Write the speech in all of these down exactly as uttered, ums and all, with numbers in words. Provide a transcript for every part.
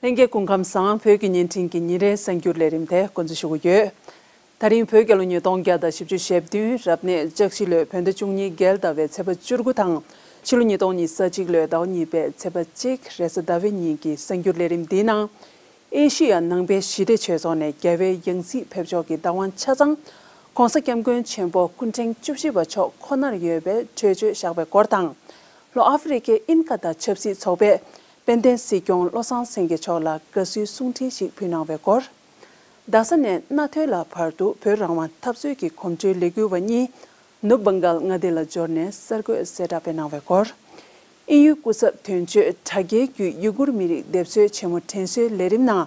ལྷན་རྒྱས་སྐུ་ཁམས་བཟང་། བོད་ཀྱི་བརྙན་འཕྲིན་གྱི་ཉིན་རེའི་གསར་འགྱུར་ལས་རིམ་དེ་འགོ་འཛུགས་ཞུ་གི་ཡོད། ད་རིང་བོད་རྒྱལ་ལོ་ཉིས་སྟོང་བརྒྱ་དང་བཞི་བཅུ་ཞེ་བདུན་རབ་གནས་ལྕགས་བཞི་ལོའི་བོད་ཟླ་བཅུ་གཉིས་རྒྱལ་ཟླ་བའི་ཚེས་པ་བཅུ་དགུ་དང་། ཕྱི་ལོ་ཉིས་སྟོང་ཉེར་གཅིག་ལོའི་ཟླ་བ་གཉིས་པའི་ཚེས་པ་གཅིག་རེས་གཟའ་ཟླ་བའི་ཉིན་གྱི་གསར་འགྱུར་ལས་རིམ་འདིའི་ནང་། ཨེ་ཤི་ཡ་ནང་པའི་ཞི་བདེ་ཆོས་ཚོགས་ནས་རྒྱལ་བའི་ཡང་སྲིད་ཕེབས་ཕྱོགས་ཀྱི་བདག་དབང་ཆ་ཚང་༸གོང་ས་༸སྐྱབས་མགོན་ཆེན་པོ་སྐུ་ཕྲེང་བཅུ་བཞི་པ་མཆོག་ཁོ་ནར་ཡོད་པའི་གྲོས་ཆོད་བཞག་པའི་སྐོར་དང་། ལྷོ་ཨ་ཧྥེ་རི་ཁའི་ཨིན་ཁ་ཐ་ཆབ་སྲིད་ཚོགས་པས་དཔལ་ལྡན་སྲིད་སྐྱོང་བློ་བཟང་སེང་གེ་མཆོག་ལ་དགའ་བསུའི་གསུང་འཕྲིན་ཞིག་ཕུལ་གནང་བའི་སྐོར། རྡ་ས་ནས་རྣ་ཐོས་ལ་བར་དུ་བོད་རང་དབང་འཐབ་རྩོད་ཀྱི་གོམ་བགྲོད་ལས་འགུལ་བ་གཉིས་ནུབ་བྷང་གཱལ་མངའ་སྡེ་ལ་འབྱོར་ནས་གསར་འགོད་གསལ་བསྒྲགས་སྤེལ་གནང་བའི་སྐོར། དབྱིན་ཡུལ་སྐུ་ཚབ་དོན་གཅོད་དྲ་རྒྱའི་བརྒྱུད་ཡུ་གུར་མི་རིགས་སྡེབ་གསོའི་ཆེན་མོ་དྲན་གསོའི་ལས་རིམ་ནང་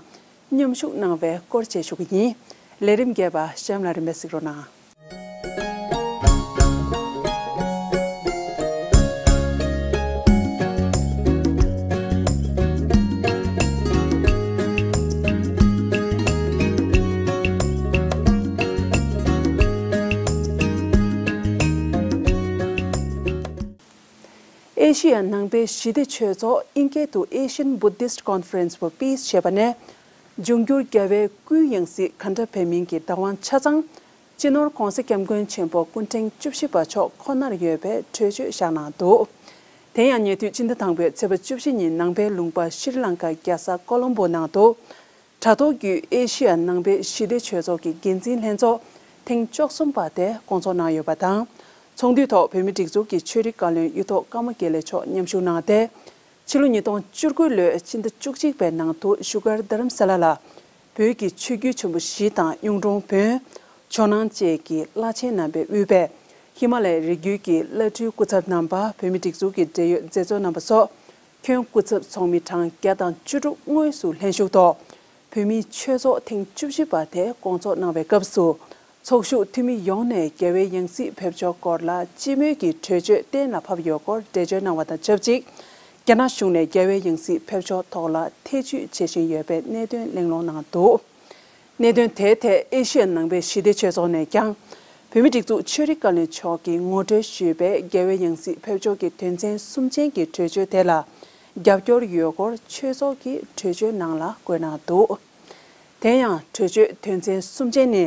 མཉམ་ཞུགས་གནང་བའི་སྐོར་བཅས་ཞུ་གི་ཡིན། ལས་རིམ་རྒྱས་པ་གཤམ་ལ་རིམ་པས་གཟིགས་རོགས་གནང་། ཨེ་ཤི་ཡ་ནང་པའི་ཞི་བདེ་ཆོས་ཚོགས་ཨིན་སྐད་དུ་Asian Buddhist Conference for Peace ཞེས་པ་ནས། འབྱུང་འགྱུར་རྒྱལ་བའི་སྐུའི་ཡང་སྲིད་ག་འདྲ་འབད་མིན་གྱི་བདག་དབང་ཆ་ཚང་སྤྱི་ནོར་༸གོང་ས་༸སྐྱབས་མགོན་ཆེན་པོ་སྐུ་ཕྲེང་བཅུ་བཞི་པ་མཆོག་ཁོ་ནར་ཡོད་པའི་གྲོས་ཆོད་བཞག་གནང་འདུག་དེ་ཡང་ཉེ་དུས་སྤྱི་ཟླ་དང་པོའི་ཚེས་པ་བཅུ་བཞི་ཉིན་ནང་པའི་ལུང་པ་ཤྲི་ལང་ཀ་རྒྱལ་ས་ཀོ་ལོམ་བོ་ནང་དུ། དྲ་ཐོག་བརྒྱུད་ཨེ་ཤི་ཡ་ནང་པའི་ཞི་བདེ་ཆོས་ཚོགས་ཀྱི་འགན་འཛིན་ལྷན་ཚོགས་ཐེངས་བཅུ་གསུམ་པ་དེ་སྐོང་ཚོགས་གནང་ཡོད་པ་དང་། ཚོགས་འདུའི་ཐོག་བོད་མིའི་སྒྲིག་འཛུགས་ཀྱི་ཆོས་རིག་བཀའ་བློན་གཡུ་ཐོག་ཀརྨ་དགེ་ལེགས་མཆོག་མཉམ་ཞུགས་གནང་སྟེ། ཕྱི་ལོ་ཉིས་སྟོང་བཅུ་དགུ་ལོའི་ཕྱི་ཟླ་བཅུ་གཅིག་པའི་ནང་དུ་བཞུགས་སྒར་རྡ་རམ་ས་ལ་ལ། བོད་ཀྱི་ཆོས་བརྒྱུད་ཆེན་པོ་བཞི་དང་གཡུང་དྲུང་བོན། ཇོ་ནང་བཅས་ཀྱི་བླ་ཆེན་རྣམ་པས་དབུས་པའི་ཧི་མ་ལ་ཡའི་རི་རྒྱུད་ཀྱི་བླ་སྤྲུལ་སྐུ་ཚབ་རྣམ་པ། བོད་མིའི་སྒྲིག་འཛུགས་ཀྱི་འབྲེལ་ཡོད་མཛད་གཙོ་རྣམ་པ་སོགས་ཁྱོན་སྐུ་ཚབ་ཚོགས་མི་གྲངས་བརྒྱ་དང་བཅུ་དྲུག་དངོས་སུ་ལྷན་ཞུགས་ཐོག་བོད་མིའི་ཆོས་ཚོགས་ཐེངས་བཅུ་བཞི་པ་དེ་སྐོང་ཚོགས་གནང་བའི་སྐབས་སུ། ཚོགས་ཞུགས་འཐུས་མི་ཡོངས་ནས་རྒྱལ་བའི་ཡང་སྲིད་ཕེབས་ཕྱོགས་སྐོར་ལ་སྤྱི་མོས་ཀྱི་གྲོས་ཆོད་གཏན་ལ་ཕབ་ཡོད་སྐོར་འགྲེལ་བརྗོད་གནང་བ་དང་ཆབས་ཅིག་རྒྱ་ནག་གཞུང་ནས་རྒྱལ་བའི་ཡང་སྲིད་ཕེབས་ཕྱོགས་ཐོག་ལ་ཐེ་བྱུས་བྱེད་བཞིན་ཡོད་པའི་གནད་དོན་གླེང་སློང་གནང་འདུག་གནད་དོན་དེའི་ཐད་ཨེ་ཤི་ཡ་ནང་པའི་ཞི་བདེ་ཆོས་ཚོགས་ནས་ཀྱང་། བོད་མིའི་སྒྲིག་འཛུགས་ཆོས་རིག་བཀའ་བློན་མཆོག་གིས་ངོ་སྤྲོད་ཞུས་པའི་རྒྱལ་བའི་ཡང་སྲིད་ཕེབས་ཕྱོགས་ཀྱི་དོན་ཚན་གསུམ་ཅན་གྱི་གྲོས་ཆོད་དེ་ལ་རྒྱབ་སྐྱོར་ཡོད་སྐོར་ཆོས་ཚོགས་ཀྱི་གྲོས་ཆོད་ནང་ལ་འཁོད་གནང་འདུག་དེ་ཡང་གྲོས་ཆོད་དོན་ཚན་གསུམ་ཅན་ནི།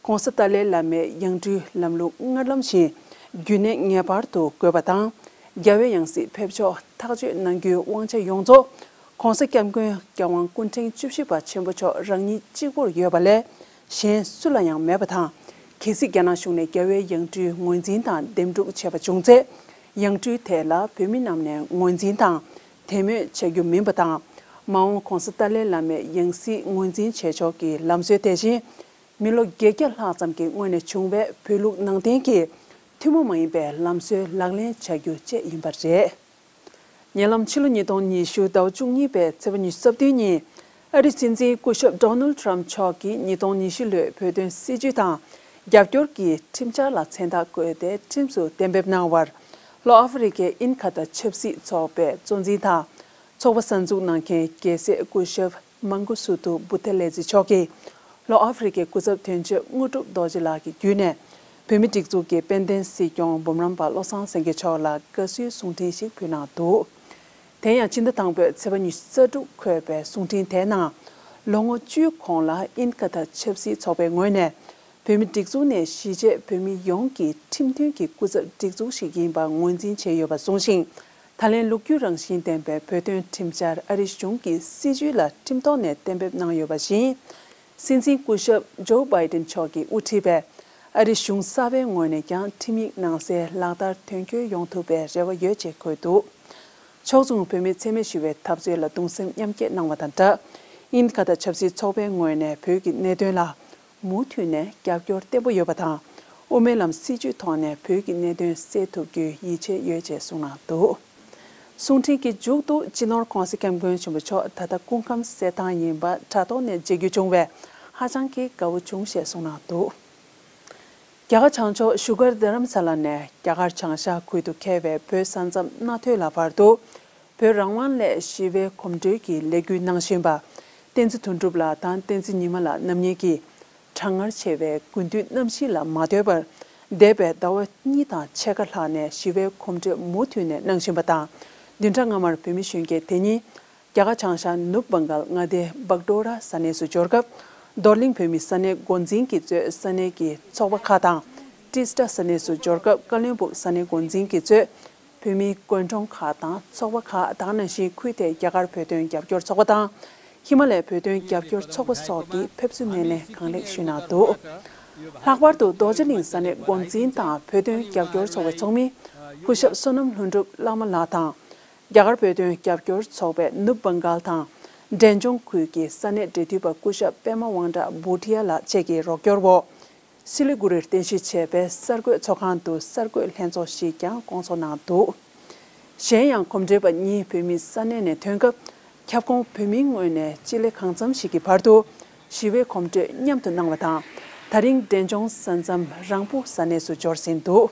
༸གོང་ས་ཏཱ་ལའི་བླ་མའི་ཡང་སྤྲུལ་ལམ་ལུགས་སྔར་ལམ་བཞིན་རྒྱུན་གནས་ངེས་པར་དུ་དགོས་པ་དང་། རྒྱལ་བའི་ཡང་སྲིད་ཕེབས་ཕྱོགས་ཐག་གཅོད་གནང་རྒྱུའི་དབང་ཆ་ཡོངས་རྫོགས་༸གོང་ས་༸སྐྱབས་མགོན་རྒྱལ་དབང་སྐུ་ཕྲེང་བཅུ་བཞི་པ་ཆེན་པོ་མཆོག་རང་ཉིད་གཅིག་པུར་ཡོད་པ་ལས་གཞན་སུ་ལ་ཡང་མེད་པ་དང་། གལ་སྲིད་རྒྱ་ནག་གཞུང་ནས་རྒྱལ་བའི་ཡང་སྤྲུལ་ངོས་འཛིན་དང་འདེམས་སྒྲུག་བྱས་པ་བྱུང་ཚེ། ཡང་སྤྲུལ་དེ་ལ་བོད་མི་རྣམས་ནས་ངོས་འཛིན་དང་དད་མོས་བྱ་རྒྱུ་མིན་པ་དང་། མ་འོངས་༸གོང་ས་ཏཱ་ལའི་བླ་མའི་ཡང་སྲིད་ངོས་འཛིན་བྱེད་ཕྱོགས་ཀྱི་ལམ་སྲོལ་དེ་བཞིན། མི་ལོ་བརྒྱད་བརྒྱ་ལྷག་ཙམ་གྱི་སྔོན་ནས་བྱུང་བའི་བོད་ལུགས་ནང་བསྟན་གྱི་ཐུན་མོང་མ་ཡིན་པའི་ལམ་སྲོལ་ལག་ལེན་བྱ་རྒྱུ་བཅས་ཡིན་པ་རེད། ཉེ་ལམ་ཕྱི་ལོ་ཉིས་སྟོང་ཉི་ཤུ་ཟླ་བ་བཅུ་གཉིས་པའི་ཚེས་པ་ཉི་ཤུ་རྩ་བདུན་ཉིན། ཨ་རིའི་སྲིད་འཛིན་སྐུ་ཞབས་ཌོ་ནལ་ཊམ་མཆོག་གིས་ཉིས་སྟོང་ཉི་ཤུ་ལོའི་བོད་དོན་སྲིད་བྱུས་དང་། རྒྱབ་སྐྱོར་གྱི་ཁྲིམས་འཆར་ལ་མཚན་རྟགས་བཀོད་དེ་ཁྲིམས་སུ་གཏན་འབེབས་གནང་བར། ལྷོ་ཨ་ཧྥེ་རི་ཁའི་ཨིན་ཁ་ཐ་ཆབ་སྲིད་ཚོགས་པའི་གཙོ་འཛིན་དང་། ཚོགས་པ་གསར་འཛུགས་གནང་མཁན་རྒྱལ་སྲས་སྐུ་ཞབས་མང་གོ་སུ་ཐུ་བུ་ཐེ་ལེ་ཛི་མཆོག་གིས། ལྷོ་ཨ་ཧྥེ་རི་ཁའི་སྐུ་ཚབ་དོན་གཅོད་དངོས་གྲུབ་རྡོ་རྗེ་ལགས་ཀྱི་བརྒྱུད་ནས། བོད་མིའི་སྒྲིག་འཛུགས་ཀྱི་དཔལ་ལྡན་སྲིད་སྐྱོང་འབུམ་རམས་པ་བློ་བཟང་སེང་གེ་མཆོག་ལ་དགའ་བསུའི་གསུང་འཕྲིན་ཞིག་ཕུལ་གནང་འདུག་དེ་ཡང་ཕྱི་ཟླ་དང་པོའི་ཚེས་པ་ཉི་ཤུ་རྩ་དྲུག་འཁོད་པའི་གསུང་འཕྲིན་དེའི་ནང་། ལོ་ངོ་བཅུའི་གོང་ལ་ཨིན་ཀ་ཐ་ཆབ་སྲིད་ཚོགས་པའི་ངོས་ནས། བོད་མིའི་སྒྲིག་འཛུགས་ནས་གཞིས་བྱེས་བོད་མི་ཡོངས་ཀྱི་ཁྲིམས་མཐུན་གྱི་སྐུ་ཚབ་སྒྲིག་འཛུགས་ཤིག་ཡིན་པ་ངོས་འཛིན་བྱས་ཡོད་པ་གསུངས་ཤིང་། ད་ལན་ལོ་རྒྱུས་རང་བཞིན་ལྡན་པའི་བོད་དོན་ཁྲིམས་འཆར་ཨ་རིའི་གཞུང་གི་སྲིད་བྱུས་ལ་ཁྲིམས་ཐོག་ནས་གཏན་འབེབས་གནང་ཡོད་པ་བཞིན། སྲིད་འཛིན་སྐུ་ཞབས་ཇོ་བྷའི་ཏིན་མཆོག་གིས་དབུ་ཁྲིད་པའི་ཨ་རིའི་གཞུང་གསར་པའི་ངོས་ནས་ཀྱང་ཁྲིམས་ཡིག་ནང་གསལ་ལག་བསྟར་དོན་འཁྱོལ་ཡོང་ཐུབ་པའི་རེ་བ་ཡོད་ཅེས་འཁོད་འདུག་ཕྱོགས་མཚུངས་བོད་མིའི་འཚེ་མེད་ཞི་བའི་འཐབ་རྩོད་ལ་གདུང་སེམས་མཉམ་སྐྱེད་གནང་བ་དང་སྦྲགས། ཨིན་ཁ་ཐ་ཆབ་སྲིད་ཚོགས་པའི་ངོས་ནས་བོད་ཀྱི་གནད་དོན་ལ་མུ་མཐུད་ནས་རྒྱབ་སྐྱོར་བརྟན་པོ་ཡོད་པ་དང་། དབུ་མའི་ལམ་སྲིད་བྱུས་ཐོག་ནས་བོད་ཀྱི་གནད་དོན་སེལ་ཐུབ་རྒྱུའི་ཡིད་ཆེས་ཡོད་ཅེས་གསུངས་གནང་འདུག་གསུང་འཕྲིན་གྱི་མཇུག་ཏུ་སྤྱི་ནོར་༸གོང་ས་༸སྐྱབས་མགོན་ཆེན་པོ་མཆོག་ད་ལྟ་སྐུ་ཁམས་གསལ་ཐང་ཡིན་པ་དྲ་ཐོག་ནས་མཇལ་རྒྱུ་བྱུང་བས་ཧ་ཅང་གི་དགའ་བོ་བྱུང་ཞེས་གསུངས་གནང་འདུག་རྒྱ་གར་བྱང་ཕྱོགས་བཞུགས་སྒར་རྡ་རམ་ས་ལ་ནས་རྒྱ་གར་བྱང་ཤར་ཁུལ་དུ་འཁེལ་བའི་བོད་ས་མཚམས་རྣ་ཐོས་ལ་བར་དུ། བོད་རང་དབང་སླད་ཞི་བའི་གོམ་བགྲོད་ཀྱི་ལས་འགུལ་གནང་བཞིན་པ། བསྟན་འཛིན་དོན་གྲུབ་ལགས་དང་བསྟན་འཛིན་ཉི་མ་ལགས་རྣམ་གཉིས་ཀྱིས། གྲང་ངར་ཆེ་བའི་དགུན་དུས་གནམ་གཤིས་ལ་མ་ལྟོས་པར། འདས་པའི་ཟླ་བ་གཉིས་དང་ཕྱེད་ཀ་ལྷག་ནས་ཞི་བའི་གོམ་བགྲོད་མུ་མཐུད་ནས་གནང་བཞིན་པ་དང་། བདུན་ཕྲག་སྔ་མར་བོད་མི་གཞོན་སྐྱེས་དེ་གཉིས། རྒྱ་གར་བྱང་ཤར་ནུབ་བང་གལ་མངའ་སྡེ་བག་ཏོ་ར་ས་གནས་སུ་འབྱོར་སྐབས། རྡོར་གླིང་བོད་མིའི་ས་གནས་འགོ་འཛིན་གྱིས་གཙོས་ས་གནས་ཀྱི་ཚོགས་པ་ཁག་དང་། ཏྲི་སི་ཏྲ་ས་གནས་སུ་འབྱོར་སྐབས། ཀ་བློན་སྦུག་ས་གནས་འགོ་འཛིན་གྱིས་གཙོས་བོད་མིའི་དགོན་གྲོང་ཁག་དང་ཚོགས་པ་ཁག་དང་། ནང་བཞིན་ཁུལ་དེའི་རྒྱ་གར་བོད་དོན་རྒྱབ་སྐྱོར་ཚོགས་པ་དང་། ཧི་མ་ལ་ཡའི་བོད་དོན་རྒྱབ་སྐྱོར་ཚོགས་པ་སོགས་ཀྱིས་ཕེབས་བསུ་སྣེ་ལེན་གང་ལེགས་ཞུས་གནང་འདུག། ལྷག་པར་དུ་རྡོ་རྗེ་གླིང་ས་གནས་འགོ་འཛིན་དང་བོད་དོན་རྒྱབ་སྐྱོར་ཚོགས་པའི་ཚོགས་མི་སྐུ་ཞབས་བསོད་ནམས་ལྷུན་གྲུབ་བླ་མ་ལགས་དང་། རྒྱ་གར་བོད་དོན་རྒྱབ་སྐྱོར་ཚོགས་པའི་ནུབ་བང་གལ་དང་འབྲས་ལྗོངས་ཁུལ་གྱི་ས་གནས་འབྲེལ་མཐུད་པ་སྐུ་ཞབས་པད་མ་དབང་གྲགས་བྷུ་ཏི་ཡ་ལགས་བཅས་ཀྱི་རོགས་སྐྱོར་འོག། སི་ལི་གུ་རིར་རྟེན་གཞི་བྱས་པའི་གསར་འགོད་ཚོགས་ཁང་དུ་གསར་འགོད་ལྷན་ཚོགས་ཤིག་ཀྱང་བསྐོང་ཚོགས་གནང་འདུག། གཞན་ཡང་། གོམ་བགྲོད་པ་གཉིས་བོད་མིའི་ས་གནས་ནས་ཐོན་སྐབས། ཁྱབ་ཁོངས་བོད་མིའི་ངོས་ནས་སྤྱི་ལེ་གང་འཚམ་ཞིག་གི་བར་དུ་ཞི་བའི་གོམ་བགྲོད་མཉམ་དུ་གནང་བ་དང་། ད་རིང་འབྲས་ལྗོངས་ས་མཚམས་རང་སྦུག་ས་གནས་སུ་འབྱོར་ཟིན་འདུག།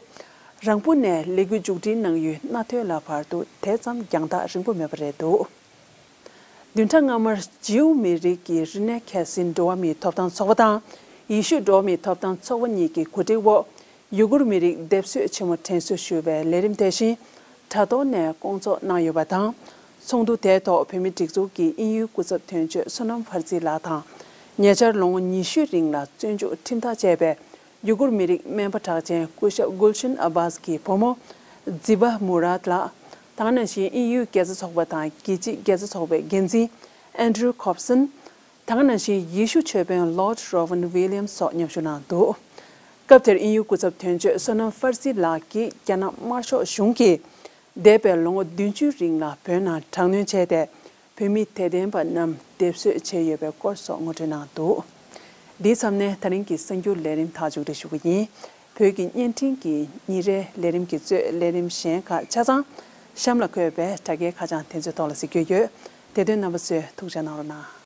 རང་སྦུག་ནས་ལས་འགུལ་མཇུག་སྒྲིལ་གནང་ཡུལ་རྣ་ཐོས་ལ་བར་དུ་དེ་ཙམ་རྒྱང་ཐག་རིང་པོ་མེད་པ་རེད་འདུག། བདུན་ཕྲག་སྔ་མར་ཇིའུ་མི་རིགས་ཀྱི་རི་ནེ་ཁེ་སིན་འགྲོ་བ་མིའི་ཐོབ་ཐང་ཚོགས་པ་དང་ཡེ་ཤུ་འགྲོ་བ་མིའི་ཐོབ་ཐང་ཚོགས་པ་གཉིས་ཀྱི་གོ་སྒྲིག་འོག། ཡུ་གུར་མི་རིགས་སྡེབ་གསོད་ཆེན་མོ་དྲན་གསོ་ཞུ་བའི་ལས་རིམ་དེ་བཞིན་དྲ་ཐོག་ནས་བསྐོང་ཚོགས་གནང་ཡོད་པ་དང་། ཚོགས་འདུ་དེའི་ཐོག་བོད་མིའི་སྒྲིག་འཛུགས་ཀྱི་དབྱིན་ཡུལ་སྐུ་ཚབ་དོན་གཅོད་བསོད་ནམས་ཕར་རྩི་ལགས་དང་། ཉེ་ཆར་ལོ་ངོ་ཉི་ཤུའི་རིང་ལ་བཙོན་འཇུག་ཁྲིམས་ཐག་བཅད་པའི་ཡུ་གུར་མི་རིགས་སྨན་པ་གྲགས་ཅན་སྐུ་ཞབས་གུལ་ཤན་ཨ་བྷཱས་ཀྱི་བུ་མོ་ཛི་བྷ་མུ་རཱད་ལགས་དང་། ནང་བཞིན་དབྱིན་ཡུལ་རྒྱལ་ས་ཚོགས་པ་དང་རྒྱལ་སྤྱིའི་རྒྱལ་ས་ཚོགས་པའི་འགན་འཛིན་ཨན་ཌྲུ་ཁོབ་སན་དང་། ནང་བཞིན་ཡེ་ཤུ་ཆོས་དཔོན་ལོར་ཌི་རོ་ཝན་ཝི་ལི་ཡམ་སོགས་མཉམ་ཞུགས་གནང་འདུག། སྐབས་དེར་དབྱིན་ཡུལ་སྐུ་ཚབ་དོན་གཅོད་བསོད་ནམས་ཕར་རྩི་ལགས་ཀྱིས་རྒྱ་ནག་དམར་ཤོག་གཞུང་གིས་འདས་པའི་ལོ་ངོ་བདུན་ཅུའི་རིང་ལ་བོད་ནང་དྲག་གནོན་བྱས་ཏེ། བོད་མི་དད་ལྡན་པ་རྣམས་སྡེབ་གསོད་བྱས་ཡོད་པའི་སྐོར་སོགས་ངོ་སྤྲོད་གནང་འདུག། འདིའི་མཚམས་ནས་ད་རིང་གི་གསར་འགྱུར་ལས་རིམ་དག་མཇུག་སྒྲིལ་ཞུ་གི་ཡིན། བོད་ཀྱི་བརྙན་འཕྲིན་གྱི་ཉིན་རེའི་ལས་རིམ་གྱིས་གཙོས་ལས་རིམ་གཞན་ཁག་ཆ་ཚང་གཤམ་ལ་འཁོད་པའི་དྲ་རྒྱའི་ཁ་བྱང་དེ་ཚོའི་ཐོག་ལ་གཟིགས་རྒྱུ་ཡོད། དེ་དོན་རྣམ་པ་ཚོས་ཐུགས་རྗེ་གནང་རོགས་གནང་།